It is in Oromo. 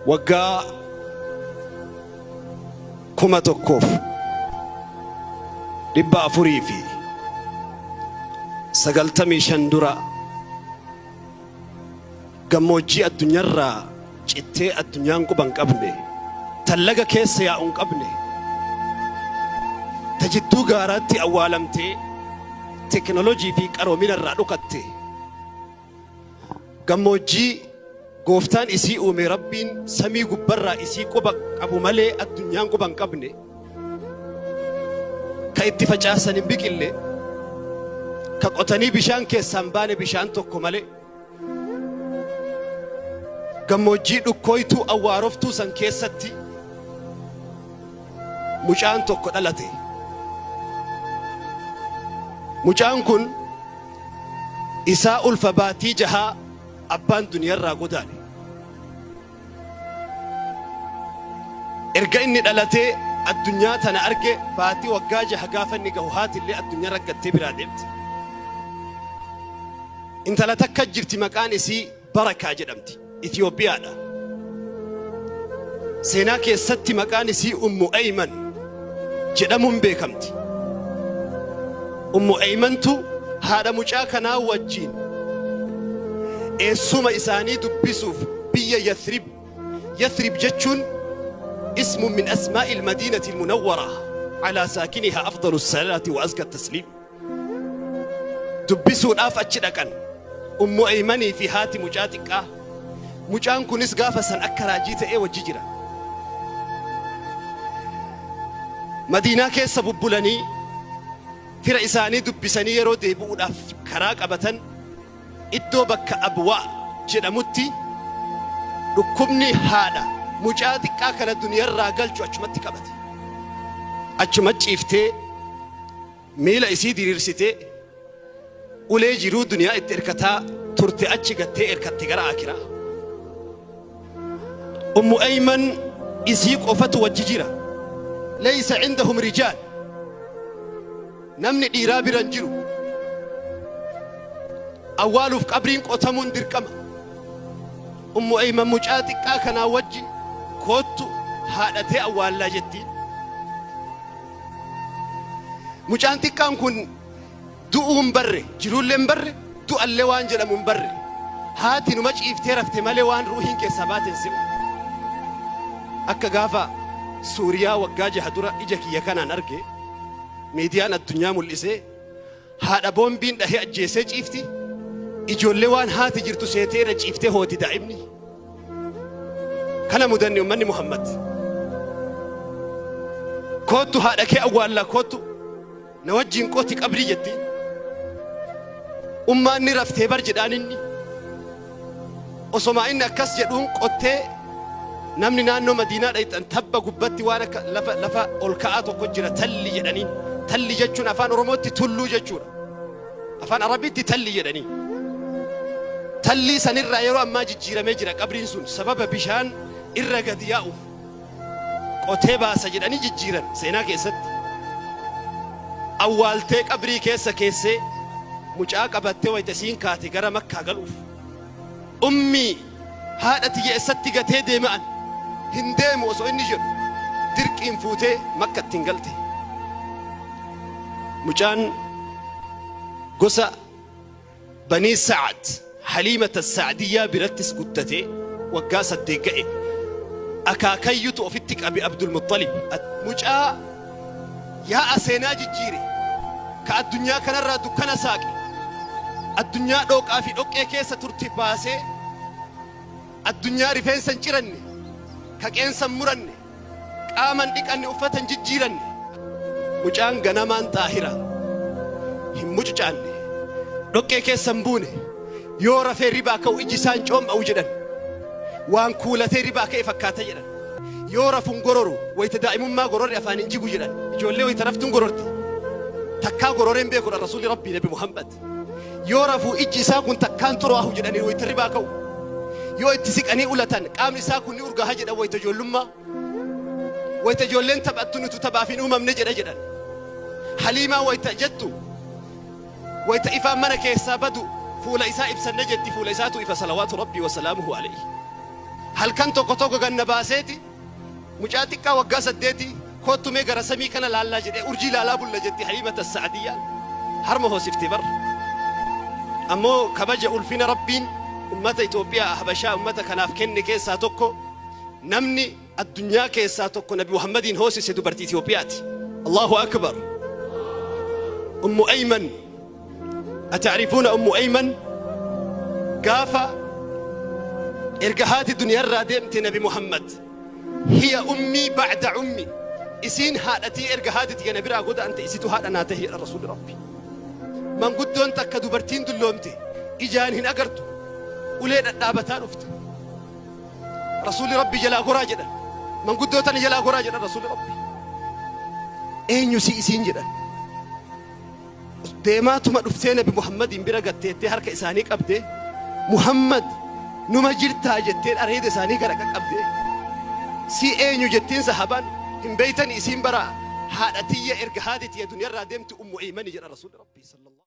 Waggaa 1495 dura gammoojjii addunyaarraa cittee addunyaan quba hin qabne, tan laga keessa yaa'u hin qabne, ta jidduu gaaraatti awwaalamtee teknolojii fi qaroomina irraa dhokatte, gammoojjii Gooftaan isii uume Rabbiin samii gubbarraa isii quba qabu malee addunyaan quba hin qabne, ka itti facaasan hin biqille, ka qotanii bishaan keessaa hin baane bishaan tokko malee, gammoojjii dhukkooytuu awwaaroftuu san keessatti mucaan tokko dhalate. Mucaan kun isaa ulfa baatii jahaa abbaan duniyarraa godaane. Erga inni dhalatee addunyaa tana arge baatii waggaa jaha gaafa inni gahu haatillee addunyaa raggattee biraa deemte. Intala takka jirti, maqaan isii Barakaa jedhamti. Itiyoophiyaadha. Seenaa keessatti maqaan isii Ummu Ayman jedhamuun beekamti. Ummu Aymantu haadha mucaa kanaa wajjiin eessuma isaanii dubbisuuf biyya Yathrib. Yathrib jechuun ismun min asmaa'il madiinati munawwara alaa saakinihaa afdalu salaati wa azka tasliim. Dubbisuudhaaf achi dhaqan. Ummu Aymanii fi haati mucaa xiqqaa. Mucaan kunis gaafa san akka raajii ta'ee wajji jira. Madiinaa keessa bubbulanii fira isaanii dubbisanii yeroo deebi'uudhaaf karaa qabatan, iddoo bakka Abwaa jedhamutti dhukkubni haadha mucaa xiqqaa kana duniyarraa galchu achumatti qabate. Achuma ciiftee, miila isii diriirsitee, ulee jiruu duniyaa itti erkataa turte achi gattee erkatte gara aakiraa. Ummu Ayman isii qofatu wajji jira. Laysa cindahum rijaal. Namni dhiiraa bira hin jiru. Awwaaluuf qabriin qotamuun dirqama. Ummu Ayman mucaa xiqqaa kanaa wajji koottu haadhatee awwaallaa jettiin. Mucaan xiqqaan kun du'uu hin barre, jiruullee hin barre, du'allee waan jedhamu hin barre. Haati numa ciiftee rafte malee waan ruuhiin keessaa baate hin se'u. Akka gaafa Suuriyaa waggaa 6 dura ija kiyya kanaan arge, miidiyaan addunyaa mul'isee, haadha boombiin dhahee ajjeesee ciifti, ijoollee waan haati jirtu seetee irra ciiftee hooti daa'imni. Kana mudanne ummanni Muhammad. Koottu haadha kee awwaallaa, koottu na wajjin qoti qabrii jetti. Ummaan ni raftee bar jedhaan inni. Osomaa inni akkas jedhuun qottee, namni naannoo Madiinaa dhayxan tabba gubbatti waan akka lafa ol ka'aa tokko jira, talli jedhaniin. Talli jechuun afaan Oromootti tulluu jechuudha. Afaan Arabiitti talli jedhanii. Tallii sanirraa yeroo ammaa jijjiiramee jira qabriin sun, sababa bishaan irra gadi yaa'uuf qotee baasa jedhanii jijjiiran seenaa keessatti. Awwaaltee qabrii keessa keessee mucaa qabattee wayita isiin kaate gara Makkaa galuuf. Ummii, haadha tiyya essatti gatee deema an? Hin deemu osoo inni jedhu dirqiin fuutee Makka ittiin galte. Mucaan gosa Banii Sa'ad Haliimata Sa'diyyaa birattis guddatee waggaa 8 ga'e. Akaakayyutu ofitti qabe, Abdul Muxxalib. Mucaa yaa'a seenaa jijjiire, ka addunyaa kanarraa dukkana saaqe, addunyaa dhooqaa fi dhoqqee keessa turte baasee, addunyaa rifeensa hin ciranne, ka qeensa hin muranne, qaama hin dhiqanne, uffata hin jijjiiranne. Mucaan ganamaan xaahira, hin mucucaanne, dhoqqee keessa hin buune, yoo rafee ribaa ka'u iji isaa hin coom'a'u jedhan. Waan kuulatee ribaa ka'e fakkaata jedhan. Yoo rafu hin gororu, wayita daa'imummaa gororri afaan hin jigu jedhan. Ijoollee wayita raftu hin gororti. Takkaa gororee hin beekudha Rasuulli Rabbii Nabi Muhammad. Yoo rafu ijji isaa kun takkaan xuraahu jedhanii wayita ribaa ka'u. Yoo itti siqanii ulatan qaamni isaa kun ni urgaaha jedhan wayita ijoollummaa. Wayita ijoolleen taphattu nutu taphaaf hin uumamne jedha jedhan. Haliimaa wayita jettu, wayita ifaan mana keessaa badu fuula isaa ibsanne jetti, fuula isaatu ifa, salawaatu Rabbii wa salaamuhu alayhi. Halkan tokko tokko ganna baaseeti mucaa xiqqaa waggaa 8 kottu mee gara samii kana laallaa jedhee urjii laalaa bulla jetti Haliimata Sa'adiyyaan. Harma hoosifti bar. Ammoo kabaja ulfina Rabbiin ummata Itoophiyaa Habashaa ummata kanaaf kenne keessaa tokko namni addunyaa keessaa tokko Nabi Muhammadiin hoosise dubartii Itoophiyaati. Allahu akbar. Ummu Ayman. Ata'rifuuna Ummu Ayman? Gaafa erga haati duniyaarraa deemte Nabi Muhammad. Hiya ummii ba'da ummi. Isiin haadhatii erga haati tiyya na biraa godaante isitu haadha naa tahe jedha Rasuulli Rabbi. Manguddoon takka dubartiin dulloomte ijaan hin agartu ulee dhadhaabataa dhufte. Rasuulli Rabbi jalaa goraa jedhan. Manguddoo tana jalaa goraa jedhan Rasuulli Rabbi. Eenyu si isiin jedhan. Deemaatuma dhuftee Nabi Muhammadiin bira gatteettee harka isaanii qabdee Muhammad numa jirtaa jetteen areeda isaanii gara qaqqabdee si eenyu jettiin sahabaan hin beeytani isiin bara haadha tiyya erga haati tiyya duniyarraa deemti Ummu Aymani jedha Rasuulli Rabbi sallallahu.